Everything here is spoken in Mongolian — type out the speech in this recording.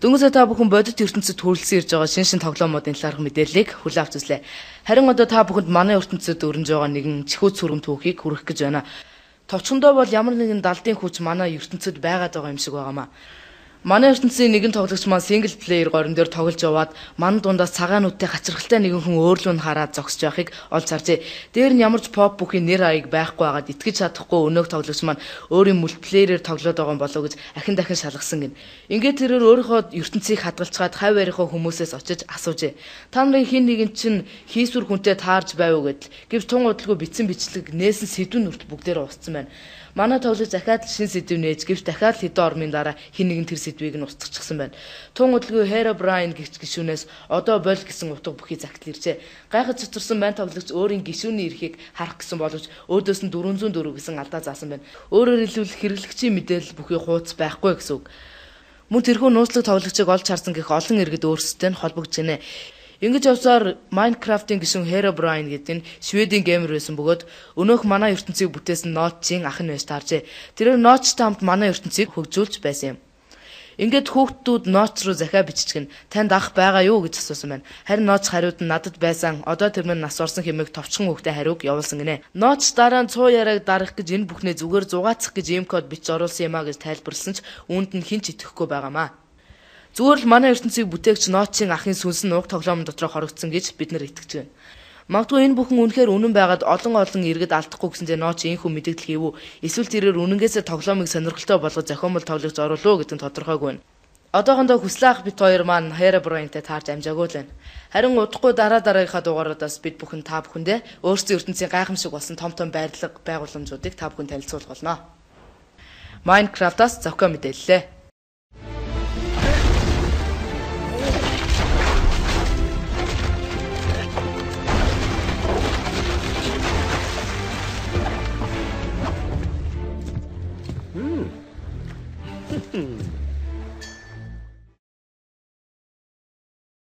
Дөнгөсөө та бүхэн бодит ертөнцид хүрэлцэн ирж байгаа шин тоглоомуудын талаарх мэдээллийг хүлээн авч үзлээ. Харин одоо та бүхэнд манай ертөнцид өрнөж байгаа нэгэн чихүү цүрэм түүхийг хүргэх гэж байна. Товчхондоо бол ямар нэгэн далдын хүч манай ертөнцид байгаад байгаа юм шиг байгаамаа. Манай ертөнцийн нэгэн тоглогч маань single player горим дээр тоглож яваад ман дундаас цагаан нүдтэй хачирхалтай нэгэн хүн өөрлөө нь хараад зогсож байхыг олж харжээ. Дээр нь ямар ч pop бүхий нэр аяг байхгүй байгаад итгэж чадахгүй өнөөх тоглогч маань өөрийн multiplayer ээр тоглоод байгаа юм болов уу гэж ахин дахин шалгасан гин. Ингээд тэрээр өөрийнхөө ертөнцийг хадгалцгаад хав барийнхаа хүмүүсээс очиж асуужээ. Та нарын хин нэгэн чинь хийсвэр хүнтэй таарж байв уу гэдэл. Гэвч тун удалгүй бичсэн бичлэг нээсэн сэдвэн нүрт бүгдээрээ устсан байна. Манай тоглогч дахиад л шин сэдв нээж гэвч дахиад л хэдэн ормын дараа хин нэгэн тэр сэдвийг нь устгачихсан байна. Тун удалгүй Herobrine гэгч гишүүнээс одоо боль гэсэн утга бүхий загтал иржээ. Гайхаж цэцэрсэн мань тоглогч өөрийн гишүүний эрхийг харах гэсэн боловч өөдөөс нь 404 гэсэн алдаа заасан байна. Өөрөөр хэлбэл хэрэглэгчийн мэдээлэл бүхий хууц байхгүй гэсэн үг. Мөн тэрхүү нууцлаг тоглогчийг олж харсан гэх олон иргэд өөрсдөд нь холбогдож гинэ. Ингэж явсаар Minecraft-ын гишүүн Herobrine гэдэг нь Шведийн gamer байсан бөгөөд өнөөх манай ертөнцийг бүтээсэн Notch-ийн ах нь байж тааржээ. Тэрээр Notch-тай хамт манай ертөнцийг хөгжүүлж байсан юм. Ингээд хүүхдүүд Notch руу захиа биччихгэн танд ах байгаа юу гэж асуусан байна. Харин Notch хариуд нь надад байсан. Одоо тэр минь нас орсон хэмээх товчхон хүүхдээ хариуг явуулсан гинэ. Notch дараа нь цуу яриаг дарах гэж энэ бүхнээ зүгээр зугаацах гэж ийм код бичиж оруулсан юм а гэж тайлбарласан ч үүнд нь хэн ч итгэхгүй байгаамаа. Зүгээр л манай ертөнцийг бүтээгч Notch-ийн ахын сүнс нь уг тоглоом дотор хорогдсон гэж бид нар итгэж байна. Магадгүй энэ бүхэн үнэхээр үнэн байгаад олон олон иргэд алдахгүй гэсэн зэ Notch энэхүү мэдээлэл хийв үү? Эсвэл тэрээр үнэнгээсээ тоглоомыг сонирхолтой болгож зохиомол тоглогч оруулав гэдэг нь тодорхойгүй байна. Одоохондоо хүслээ ах бит хоёр маань Herobrine-тэй таарч амжаагүй л байна. Харин удахгүй дараа дараагийнхаа дугааруудаас бид бүхэн та бүхэндээ өөрсдийн ертөнцийн гайхамшиг болсон том том байрлал байгууламжуудыг та бүхэн танилцуулах болно. Minecraft-аас зохион мэдээллээ.